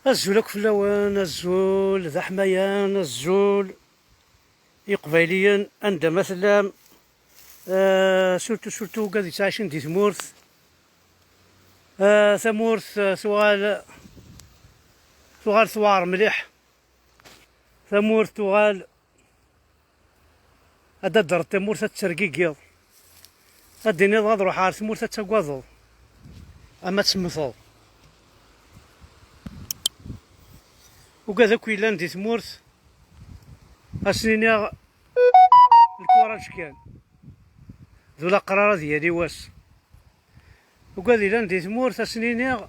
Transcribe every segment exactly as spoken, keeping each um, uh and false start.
Azul akk fell-awen, azul d aḥmayan, azul Iqbayliyen, anda ma tellam, eh, surtout, surtout wigad yettɛicin di tmurt. Eh, tamurt, eh, tuɣal, tuɣal tewɛer mliḥ. Tamurt tuɣal ad d-terreḍ tamurt ad tergigiḍ. Ad d-tiniḍ ad ruḥeɣ ɣer tmurt ad tagadeḍ. Ama ad temmteḍ. Ugad akk yellan di tmurt, ad sen-iniɣ lkuraǧ kan. D ulaqrar ad yali wass. Ugad yellan di tmurt, ad sen-iniɣ,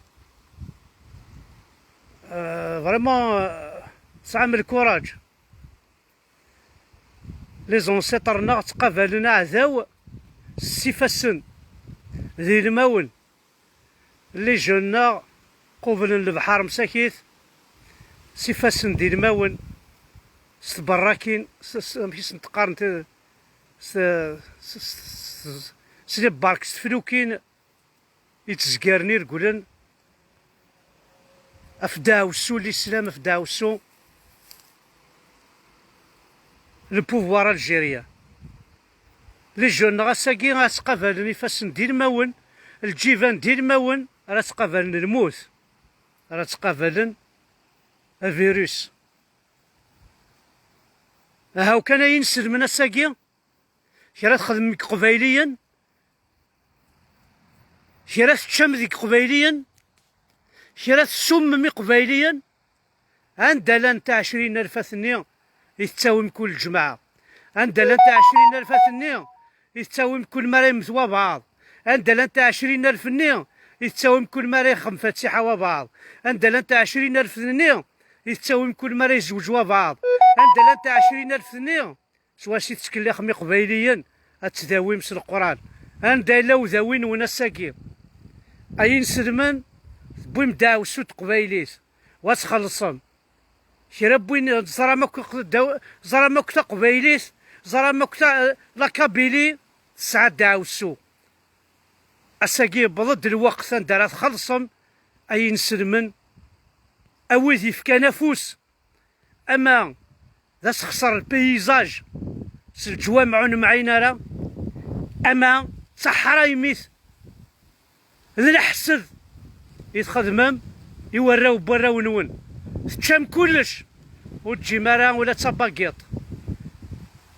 euh, vraiment, euh, tesɛam lkuraǧ. Les ancêtres-nneɣ ttqabalen aɛdaw s ifassen d ilmawen. Les jeunes-nneɣ qublen lebḥer msakit s ifassen d ilmawen, s tberrakin, s, s, amek i sent-qqaren, s, s, s, s, s les barques, s teflukin yettezgaren irgulen ɣef ddaɛwessu n lislam, ɣef ddaɛwessu n le pouvoir algérien. Les jeunes-nneɣ ass-agi ad ttqabalen ifassen d ilmawen, lǧiban d ilmawen, ara ttqabalen lmut, ara ttqabalen avirus. Ahaw kan ay inselmen ass-agi, kra txedmem deg Iqbayliyen, kra teččam deg Iqbayliyen, kra tessummem Iqbayliyen. Anda llant ɛecrin alfat-nni i tettawim kul lǧemɛa? Anda llant ɛecrin alfat-nni i tettawim kul mi ara yemmet wabɛaḍ? Anda llant ɛecrin alf-nni i tettawim kul mi ara yexdem fatiḥa wabɛaḍ? Anda llant ɛecrin alf-nni i tettawim kul mi ara yezweǧ wabɛaḍ? Anda llant ɛecrin alf-nni s wacu i tettkellixem Iqbayliyen ad tdawim s Leqran? Anda yella udawi-nwen ass-agi? Ay inselmen, tewwim ddaɛwessu n teqbaylit, wa txellṣem. Kra n win ẓram akk, ẓram akk taqbaylit, ẓram akk ta-, la Kabylie, tesɛa ddaɛwessu. Ass-agi yewweḍ-d lweqt anda ara txellṣem, ay inselmen, a wid yefkan afus, ama d asexṣer n lpayizaj s leǧwameɛ ur nemɛin ara, ama d taḥraymit d leḥsed i txedmem i warraw n warraw-nwen. Teččam kullec, ur teǧǧim ara ula d tabagiṭ.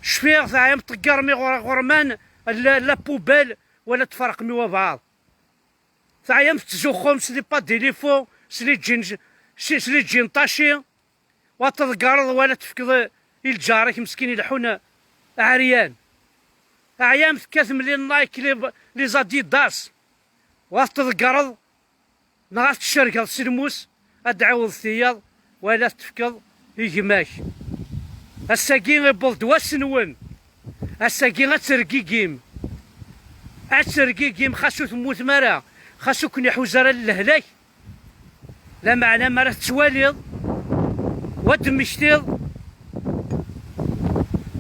Cfiɣ teɛyam tḍeggarem iɣer-, iɣerman, la, la poubelle, wala tferqem i wabɛaḍ. Teɛyam tettzuxxum s les pas d'éléphant, s les jeans, s, s les jeans tachés. Wa tḍeggreḍ wala tefkeḍ i lǧar-ik meskin ileḥḥun ɛeryan. Teɛyam tekkatem les Nike, les, les Adidas. Wa tḍeggreḍ neɣ ad tcergeḍ s lmus, ad d-tɛiwdeḍ tiyaḍ, wala ad t-tefkeḍ i gma-k. Ass-agi iwweḍ-d wass-nwen. Ass-agi ad tergigim. Ad tergigim, xas ur temmutem ara, xas ur ken-iḥuza ara lehlak. Lameɛna mi ara tettwaliḍ, wa d-temmektiḍ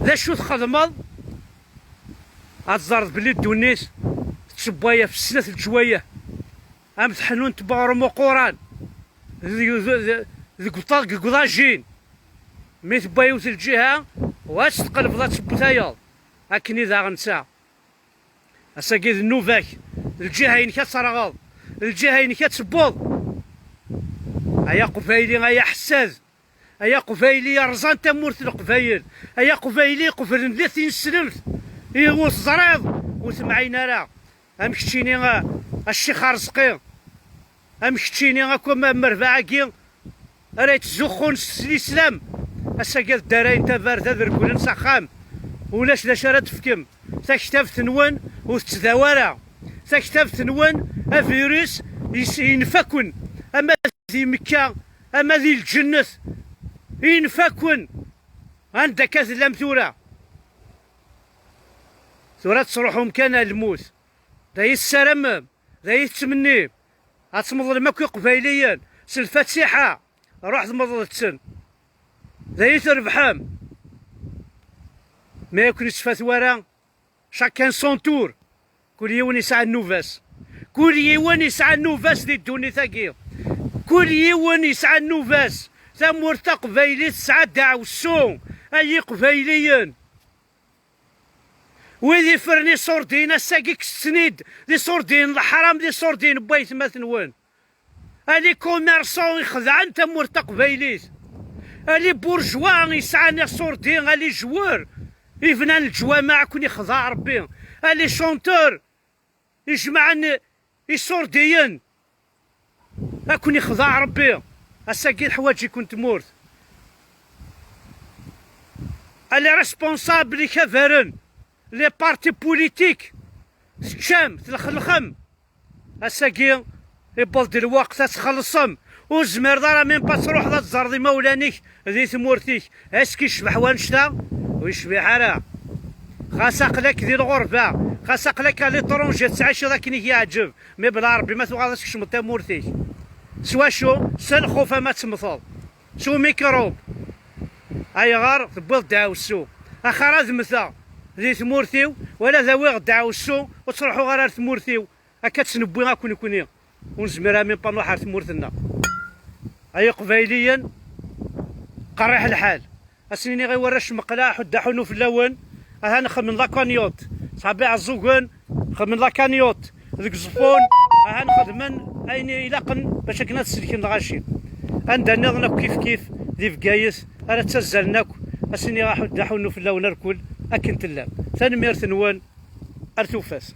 d acu txedmeḍ, ad teẓreḍ belli ddunit tettewway ɣef snat leǧwayeh. Am teḥnunt n uɣrum uquran deg, deg, deg uṭa-, deg uḍajin. Mi tewwa yiwet lǧiha, wa ad tt-tqelbeḍ ad teww tayeḍ. Akken i daɣen netta. Ass-agi d nnuba-k. Lǧiha-inek ad terɣeḍ. Lǧiha-inek ad tewweḍ. Ay aqbayli, ay aḥessad. Ay aqbayli yerẓan tamurt n Leqbayel. Ay aqbayli iqeblen di tineslemt. I ur teẓriḍ, ur temɛin ara. Am keččini a, a Ccix Arezqi. Am keččini akk am, am rrbeɛ-agi ara yettzuxxun s, s lislam. Ass-agi ad ddarayen tabarda ad reglen s axxam. Ulac d acu ara d-tefkem. Taktabt-nwen ur tettdaw ara. Taktabt-nwen avirus yes-, yenfa-ken. Ama di Mekka, ama di lǧennet, yenfa-ken. Anda akka tellam tura? Tura ad tesruḥum kan ar lmut. D ayen tessaramem, d ayen tettmennim. Ad tmeḍlem akk iqbayliyen s lfatiḥa. Ruḥ tmeḍleḍ-ten. D ayen trebḥem. Mi ur ken-ittfat wara, chacun son tour. Kul yiwen yesɛa nnuba-s. Kul yiwen yesɛa nnuba-s di ddunit-agi. Kul yiwen yesɛa nnuba-s. Tamurt taqbaylit tesɛa ddeɛwessu. Ay iqbayliyen, wid ifren iṣurdiyen ass-agi kkset-ten-id, d iṣurdiyen n leḥram, d iṣurdiyen n waytmaten-nwen. Ali commerçant ixedɛen tamurt taqbaylit. Ali bourgeois yesɛan iṣurdi, ali joueur ibnan leǧwameɛ, ad ken-ixdeɛ Rebbi. Ali chanteur ijemɛen iṣurdiyen, ad ken-ixdeɛ Rebbi. Ass-agi teḥwaǧ-iken tmurt. Ali responsable ikabaren, les partis politiques, teččam, tlexlexem. Ass-agi iwweḍ-d lweqt ad txellṣem. Ur tezmireḍ ara même pas ad truḥeḍ ad tẓerreḍ imawlan-ik di tmurt-ik. Est-ce que yecbeḥ wanect-a? Ur yecbiḥ ara. Xas aql-ak di lɣerba, xas aql-ak à l'étranger tettɛiceḍ akken i k-yeɛǧeb, mais bla Rebbi ma tuɣaleḍ ad tkecmeḍ tamurt-ik. S wacu? S lxuf ama ad temmteḍ. S umikrub. Ayɣer tewwiḍ ddeɛwessu? Axir ad mmteɣ di tmurt-iw, wala ad awiɣ ddeɛwessu, ur ttruḥuɣ ara ar tmurt-iw. Akka ad tt-newwi akk nekni. Ur nezmir ara même pas nruḥ ar tmurt-nneɣ. Ay iqbayliyen, qerriḥ lḥal. Ad sen-iniɣ i warrac meqleɛ, ḥuddu aḥunnu fell-awen. Atan xedmen la cagnotte. Ṣabi Ɛeẓẓugen xedmen la cagnotte deg Uẓeffun. Atan xedmen ayen ilaqen bac akken ad sellken lɣaci. Anda nniḍen akk kif kif di Bgayet ara ttazzalen akk. Ad sen-iniɣ ḥuddu aḥunnu fell-awen irkul akken tellam. Tanemmirt-nwen, ar tufat.